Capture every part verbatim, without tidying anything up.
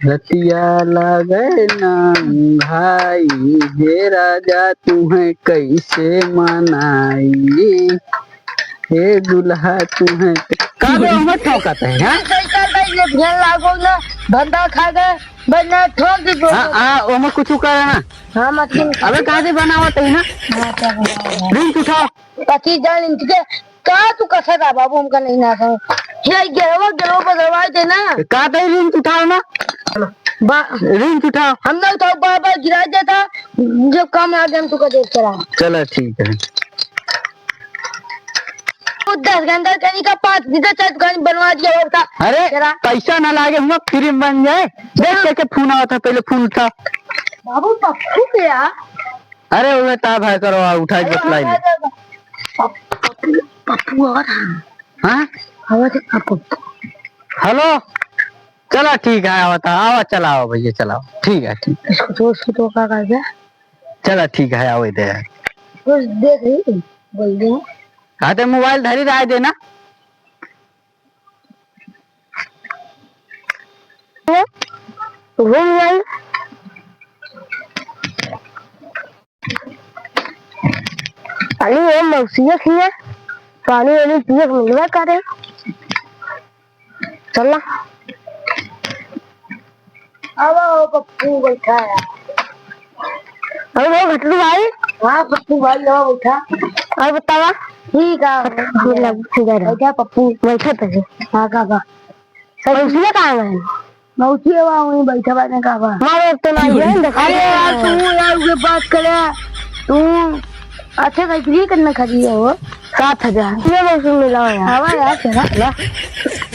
रतिया लागे ना भाई, हे राजा तुहे कैसे मनाई, हे दुल्हा तुहे। का बे, ओमे ठोकत है, हाँ? सही कर भाई, ये ध्यान लागो ना, धंधा खा गए, बस ना ठोक दे। हाँ, हाँ, ओमे कुछ कर ना। हाँ, मत गिन। अबे कहाँ से बनावत है ना? हाँ, क्या बनावत है? रिंच उठाओ। पच्चीस हजार इंच के, का तू कसर रहा बाबू, हमका नहीं ना समझ। ये गेरवा, गेरवा बदलवाई दे ना। का दे रिंच उठाओ ना? बा- रिंच उठाओ। हम ना उठाओ, बार बार गिरा देता, जब काम आ गया हम तुका देख करा। चला ठीक है। वो दस घंटा कहीं का पाँच दिन से चार दुकान बनवा दिया होता। अरे, जरा। पैसा ना लागे, हम फ्री में बन जाए। देख हाँ। के फोन आवत है, पहले फोन उठा। बाबू पप्पू के यार। अरे, उहे ता भाई करो, आ, उठा के अरे, बतलाई ले। आवाज आ-, पप्पू, पप्पू आ रहा है। हाँ? आवाज आ, पप्पू। हेलो, चला ठीक है, आवत है, आवा, चला, आवा भैया, चला, आवा। ठीक है, ठीक। इसको तो, इसको तो का कर दे? चला ठीक है, आवे दे। कुछ देख रही, बोल दे। हाँ, तो मोबाइल धरी रहा देना। घूम आई। अरे वो मौसिया खिया, पानी वानी पिए के मिलवा करे। चल ना। आवा हो पप्पू, बैठा है। अरे वो भट्टू भाई। हाँ पप्पू भाई, आवा बैठा। और बतावा। ठीक है। बैठा पप्पू। बैठा पहले। हाँ का का। मौसिया कहाँ गए? मौसी है वहाँ, वहीं बैठा बा, ने का बा? हमारे तो नहीं है, देखा अरे यार, तू यार, उसे बात करे। तू अच्छा, साइकिल ही करना खड़ी है वो। सात हजार। ये मौसी मिला हो यार। आवा यार, चला। ला।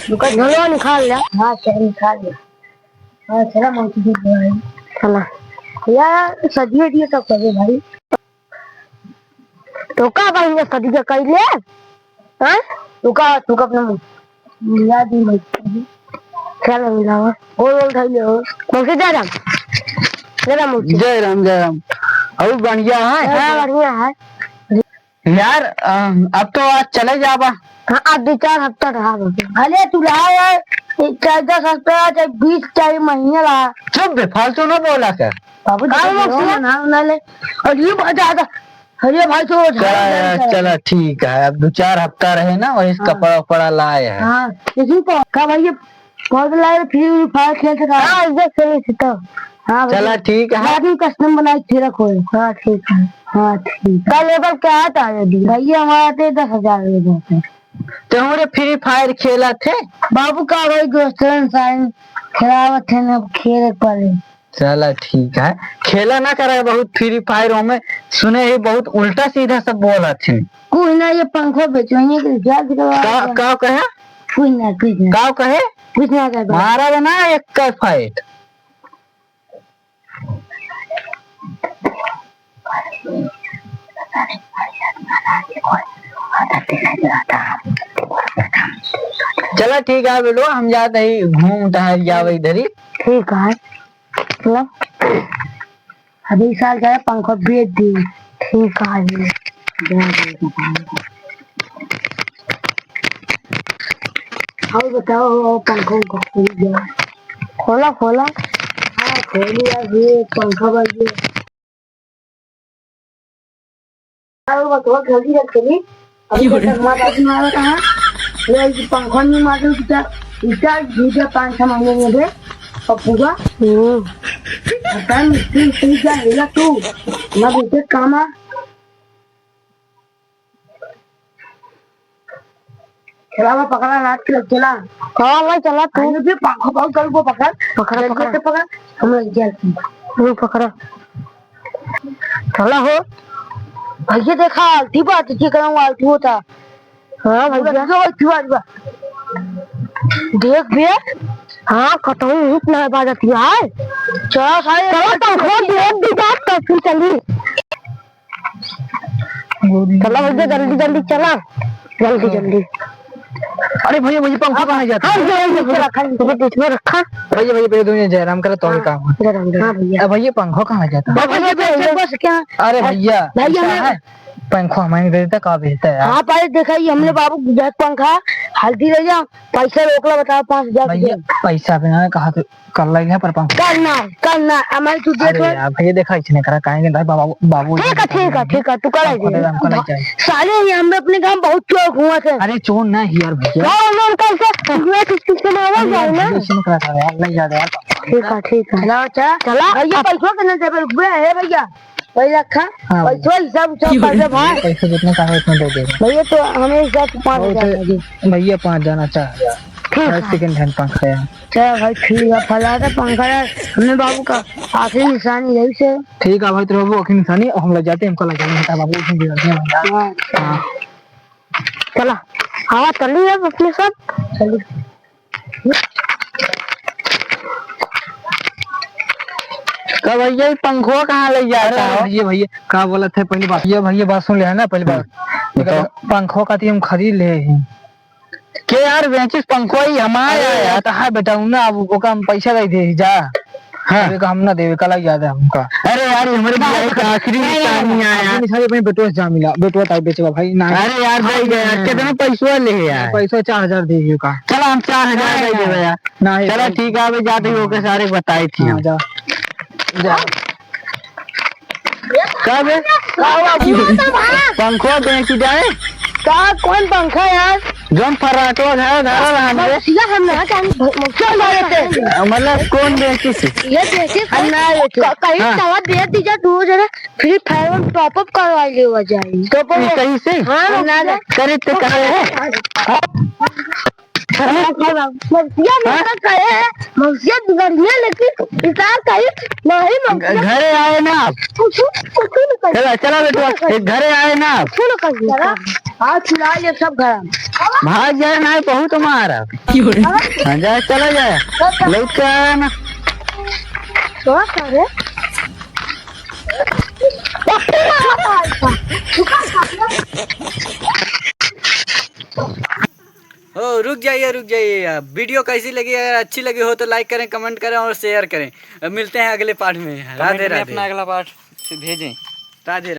रुका, झोलवा निकाल ले। हाँ, चल, निकाल ले। हाँ, चला, मौसी की बुआ है। चला। यार, सदिये दिए सब करे भाई। तो का बहिन सदिया कैले? हाँ? तू का, तू का अपना मिला दी भाई। चल मिलावा। गोल गोल खाई ले हो। मौसी जय राम। जय राम मौसी। जय राम, जय राम। और बढ़िया है? हाँ, बढ़िया है। यार, अ, अब तो आज चले जाबा। हाँ, आज दो चार हफ्ता रहा बाबू। भले तू रहा यार, एक चार दस हफ्ता, चाहे बीस, चाहे महीना रहा। चुप बे, फालतू ना बोला कर। बाबू, काहे देखो, मौसी? ना, ना ले। और ये बहुत ज्यादा। अरे भाई, तो चला झाड़ यार, कर। चला, ठीक है, अब दो चार हफ्ता रहे ना, वही से हाँ। कपड़ा उपड़ा लाए हैं। हाँ, लेकिन तो का भाई, ये पौध लाए, फ्री फायर खेल सका। हाँ, इधर खेले से तो। हाँ, चला, भैया। ठीक है। बाद में कस्टम बनाए, फिर रखो। हाँ, ठीक है। हाँ, ठीक है। कल लेबर क्या आता है दी? भैया, हमारा तो दस हजार ले जाते हैं। तो हमरे फ्री फायर खेला थे। बाबू का भाई, दोस्तन साइन खेलावत है ना, खेल पड़े। चला ठीक है, खेला ना करे बहुत फ्री फायर, ओमे सुने ही बहुत उल्टा सीधा सब बोलत है। कुछ ना, ये पंखो बेचो, ये क्या दिखा का, का कहे? कुछ ना, कुछ ना। का कहे? कुछ ना कर। मारा बना एक का फाइट। चला ठीक है, बोलो, हम जाते ही घूम टहल जावे इधर ही। ठीक है। मतलब, अभी साल का है, पंखा बेच दी। ठीक है। और बताओ, वो पंखा उंखा खोल दिया? खोला, खोला। हाँ, खोली यार, ये पंखा बज गया। अरे बतवा जल्दी रख चली। अभी तक माँ बाबू ना आया कहाँ? ले, ये पंखा नहीं मार दो, इतना, इतना दूसरा पाँच छह महीने में दे, पप्पू का। हम्म। पता नहीं, तू, तू क्या हिला तू? ना बेटे काम आ। चला, वो पकड़ा, रात के लग चला। हाँ, भाई, चला तू। अरे, भी पंखा बहुत कल को पकड़। पकड़ा, जल्दी पकड़ा। से पकड़। हम लोग जल्दी। वो पकड़ा। चला हो। भैया, देखा, आलती बात, ये कहूँ, आलती होता। हाँ, भैया। पूरा क्यों आलती बात बा? देख बे। हाँ, कतहूँ हित ना बाजत है। चला, सारे चला, पंखा दे दी बात, तो फिर चली। चला भैया, जल्दी जल्दी चला, जल्दी जल्दी। अरे भैया, भैया, पंखा कहाँ जाता है? हाँ, जल्दी चला, खाली तुझे बीच में रखा। भैया, भैया, भैया, दुनिया जयराम करे तो भी हाँ, काम है। जयराम, जयराम। हाँ भैया। अब भैया, पंखा कहाँ जाता है? भैया, भैया, भैया, बस क्या? अरे भैया, भैया, ऐसा मैं है? पंखो हमें दे देता, का बेचता है यार? हाँ, पहले देखा, ये हमने बाबू के घर पंखा, हल्दी ले जाओ, पैसा रोक ला, बताओ, पाँच हजार भैया, दे। पैसा बिना कहा तो कर लाई है पर पंखा। करना, करना, हमारे तू देख अरे ले। यार, भैया देखा, इसने करा, काहे के भाई बाबा, बाबू ठीक है, ठीक है, ठीक है, तू कर पंखा दे दे। हमको ले जाए। साले, ये हमने अपने गाँव बहुत चोर हुआ थे। अरे चोर ना ही यार भैया। चोर, उन्होंने कैसे, ये किस, किससे मारा अरे जाए यार, ना? भैया, इसने करा था यार, नहीं जाता यार। ठीक है, ठीक है। चला, चला। चला, भैया, अब पैसों के ना दे, रुक बे, हे भैया। वही रखा, हाँ, वही वही। थोड़ा हिसाब उसाब कर दे भाई। पैसा जितना चाहे उतना दे देगा। भैया, तो हमें हिसाब से पाँच हजार लगे। भैया, पाँच जाना चाह। ठीक है। Second hand पंखा है। चलो भाई, ठीक है, फैला दे पंखा यार। हमने बाबू का आखिरी निशानी यही से। ठीक है भाई, तो बाबू आखिरी निशानी, हम ले जाते हैं, हमको ले जाएंगे, बेटा बाबू, उसमें बिगड़ गया भैया। हाँ। हाँ। चला, आवा, चली अब अपने सब। चली। का भैया, ई पंखवा कहाँ ले जाता अरे हो? भैया, भैया, का बोलत है, पहले बात, ये भैया, बात सुन ले, है ना, पहले बात। हम्म, बताओ। पंखवा का हम खरीद ले ही। के यार, बेचिस पंखवा, ई हमार अरे है यार। यार, कहाँ बेटा, उन्हें अब ओका हम पैसा दे दे, जा। हाँ। अरे, का हम ना देवे, कल ही याद है हमका। अरे यार, ये हमारे नहीं, भैया का आखिरी नहीं, नहीं, निशानी नहीं, आया। आखिरी निशानी अपने बेटवा से जा मिला, बेटवा ताई बेचवा भाई, ना। अरे यार, दे दे यार, हाँ। कितना पैसा ले है यार? पैसा चार हजार दे दियो का। चला, हम चार हजार नहीं, दे नहीं। देबे यार। नहीं, चला, भाई। ठीक है, अबे जाते ही ओके सारे बताई थी हाँ, हम। जा। जा। का बे? का हुआ? पंखवा बेची जाए? का, कौन पंखा यार? जौन फर्राटवा घर, घर रहा हमरे। मौसिया हम ना जानी, भ-, मौसिया हम ना जानी। मतलब कौन बेची से? ये बेची हम ना बेची। क-, कहीं हाँ। तवा बेच दीजा, दू जने Free Fire में top up करवा लेवा जाई। Top up? ये कहीं से? हाँ, हम ना मौसिया। करे ते कहे है? मौसिया हाँ? बेटा कहे है, मौसिया बिगड़िया, लेकिन इनकार कही नहीं, मौसिया। घरे आए ना आप? कुछ, कुछ नहीं कही। चला, चला बेटवा, कुछ नहीं कही। घरे आए ना आप? कुछ नहीं कही। चला, आज चुरा ले सब घर। भाग जाए ना, बहुत मार। क्यों रे? हाँ, जाए, चला जाए। चल, चल। लौट के आया ना। तो करे? ओ, रुक जाइए, रुक जाइए। आप video कैसी लगी? अगर अच्छी लगी हो तो like करें, comment करें और share करें। अब मिलते हैं अगले part में। राधे राधे। अपना अगला part से भेजें। राधे राधे।